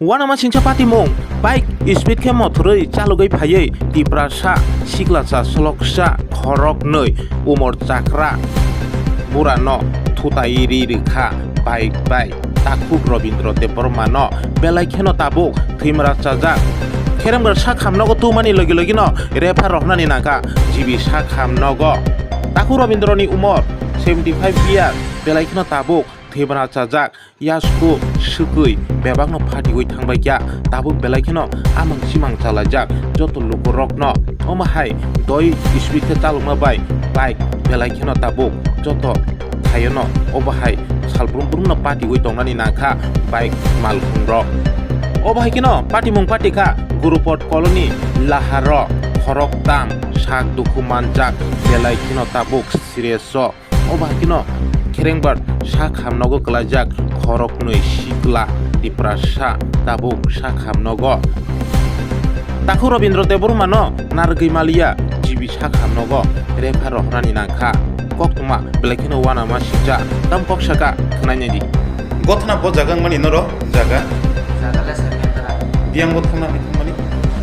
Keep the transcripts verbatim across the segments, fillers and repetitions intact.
Uanama singcha patimung, bike speed khe mothorwi chalogwi phaiwi Tiprasa siklasa soloksa khoroknwi umor chakra burano thutai ri rwkha bike bai. Takhuk Robindra Debbarmano belai kheno tabuk thwimra chajak. Kheremgar sak hamnogo tumani logi logino refer rohnani nangkha G B sak hamnogo. Takhuk Robindrani umor seventy five year, belai kheno tabuk thwimra chajak. Yasku swkwi bebakno phatiwi thangbaikha, tabuk belai kheno amang chimang chalaijak joto lukurokno. Omo hai doi speed khe chalokma bai bike belai kheno tabuk joto khayono obo hai salbrum brumno patiwi tongnani nangkha bike malkhungrok. Obo hai kheno patimung patikha Gurupot colony laharo khoroktam sak dukhu manjak belai kheno tabuk serious o. Obo hai kheno Kherengbar sak hamnogo kwlaijak khoroknwi sikla Tiprasa tabuk sak hamnogo. Takhuk Robindra Debbarmano narwgwi maliya G B sak hamnogo refer rohornani nangkha. Koktwma belai kheno uanama singcha. Tam kok saka khwnai naidi. Gothana bo jaga wngmani norok jaga? Jaga le Saimantara. Biyang bo thangna hai thangmani?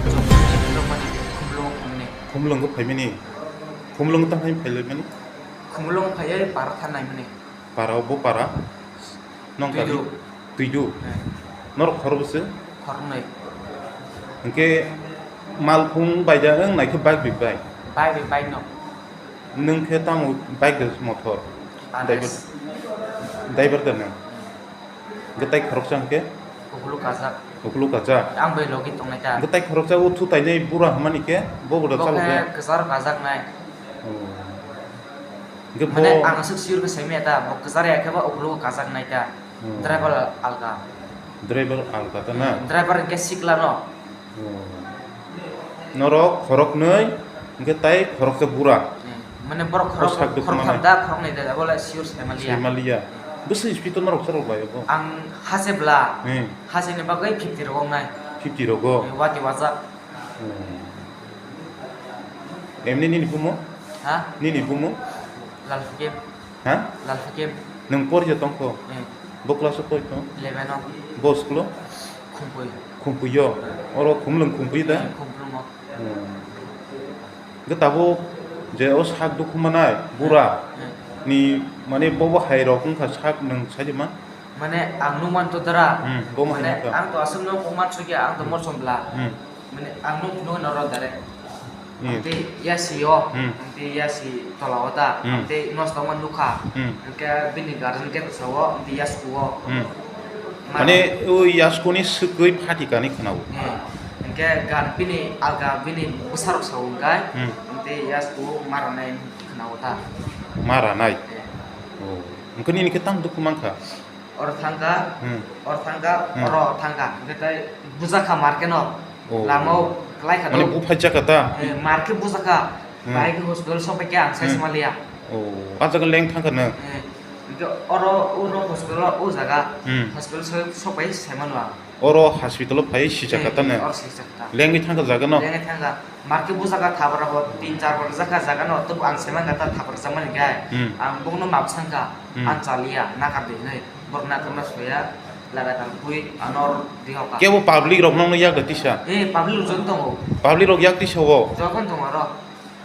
Chokmani, Chokmani, Khumlung wngmani. Khumlungo phaimani? Khumlungo tamo hai phailaimani? Khumlung phaiwi para thanai mani. Para bo para? Nong Tuidu. Kari? Tuidu? Eh. Norok khorokbwse? Khoroknwi. Hwnkhe malkhung baija wng naikhe bike bai bai? Bike bai bike no. Nwng khe tamo bike de motor? Adas. Driver, driver de nwng? Hwnkhe tai khoroksa hwnkhe? Ukulu kajak. Ukulu kajak? Ang bai logi tongnai ta. Hwnkhe tai khoroksa o thutai nai bura hwnmani khe bo bo da chalo khe? Kwcharo kajak nai. Oh. Hwnkhe bo mane ang aswk sure khe saimaya ta, bo kwchar ya khe bo ukulu kajak nai ta. Hmm. Driver alga. Driver alga ta na? Hmm, driver hwnkhe sikla no. Oh. Norok khoroknwi, hwnkhe tai khoroksa bura. Hmm. Mane borok khorok, sak dukhu khoroktham manai. Da, khoroknwi da, abo le sure saimaliya. Saimaliya. Bwswk speed o norok chwrok bai bo? Ang hase bla. Hmm. Hase ni bagwi fifty rogo wngnai. Fifty rogo? Hmm, wati wajak. Hmm. Emni nini bumo? Ha? Nini bumo? Lalphukem. Ha? Lalphukem. Nwng porja tongkho? Eh. Bo class o pori tong? Eleven o. Bo school o? Khumpui. Khumpui o? Oro Khumlung Khumpui da? Eh, Khumlung o. Hmm. Hwnkhe tabuk je o sak dukhu manai bura, eh, ni mane bo bo hai rok wngkha sak nwng saima? Mane ang nukman to dara. Hmm, bo mane nukha. Ang to aswk no kok man sukya, ang to morsom bla. Hmm. Mane ang nuk phunuk norok direct. Hmm. Ang tei yasi o, hmm, ang tei yasi tola o ta, hmm, ang tei nosto ma nukha. Hmm. Hwnkhe bini guardian khe bwsa o, ang tei yasku o. Hmm. Ma- Mane o yasku ni swkwi phati kani khwna o. Hmm. Hwnkhe gan bini alga bini bwsarok sa o hwnkhe, hmm, ang tei yasku ma rwnai khwna o ta. Ma ranai? Hmm. Oh. Hwnkhe nini khe tamo dukhu mankha? Oro thangkha, hmm, oro thangkha, hmm, oro thangkha. Hwnkhe tai bujakha mar khe no. Oh. Lama o kwlai kha. Mane do. Buphai jakha ta? Eh, mar khe bujakha. Hmm. Bai khe hospital sok pai khe ang sai, hmm, se maliya. Oh, ah jaga leng thangkha no? Eh, hwnkhe oro, oro hospital o, o jaga, hmm, hospital so-, sok pai sai mano ang. Oro hospital o phai sijak kha ta no? Eh, oro sijak kha ta. Lengwi thangkha jaga no? Lengwi thangkha. Mar khe bujakha thabra bo tin char bar jakha jaga no, tub ang saiman kha ta thabra jakmani khe. Hmm. Ang bokno map sangkha, hmm, ang chaliya, nakar di hinwi. Borok nakar ma soya, lada kar phui, anor di hoka. Kebo public rok nokno yak da tisa? Eh, public rok joto tongo. Public rok yak tisa o? Joto tongo oro.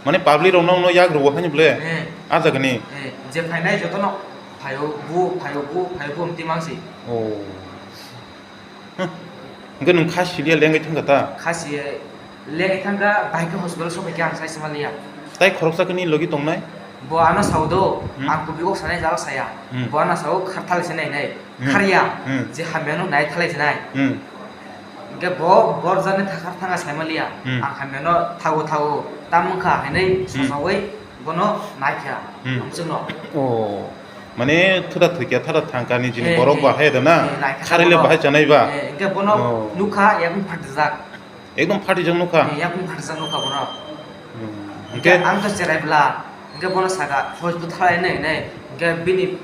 Mane public rok nokno yak rwo hani ble? Eh. Ah jaga ni? Eh, je phainai joto no phaio bu, phaio bu, phaio bu, amtwi mangsi. Oh. Huh. Hwnkhe nwng kha siliya lengwi thangkha ta? Kha si lengwi thangkha, bahai khe hospital sopai khe ang sai se maliya. Tai khoroksa khe nini logi tongnai? Bo ano sao do, hmm, ang kubui kok sanai jalo saya. Hmm. Bo ano sao kharthal se nai nai. Hmm. Kharya, hmm, je hamya no nai thalai se nai. Hmm. Hwnkhe bo bor jani thakhar thanga sai maliya. Hmm. Ang hamya no thago thago. Tam wngkha hinwi, hmm, sosawi bono naikha. Hmm. Hamswkno. Oh. Mane thuda thwikya thada thangkani jini, eh, borok, eh, bahai da na? Eh, naikha kharwi le bono. Bahai chanai ba? Eh, hwnkhe bono, oh, nukha yakung phatijak. Ekdom phatijak nukha? Eh, yakung phatijak nukha bono. Hmm. Hwnkhe hwnkhe? Ang to cherai bla. Hwnkhe bono saka, "Hoj bwthalai nai nai." Hwnkhe bini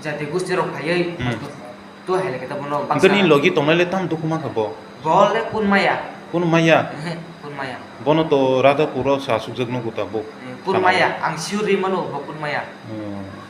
jati gosti rok phaiwi, hmm, hoj bwt-, to hai le khe ta bono. Hwnkhe baksa nini logi tongnai le tam dukhu mankha bo? Bo le kun maya. Kun maya? Ehe, kun maya. Bono to Radhapur o sa sukjak nugo tabuk. Eh, kun maya. Ang sure ri mano bo kun maya. Hmm.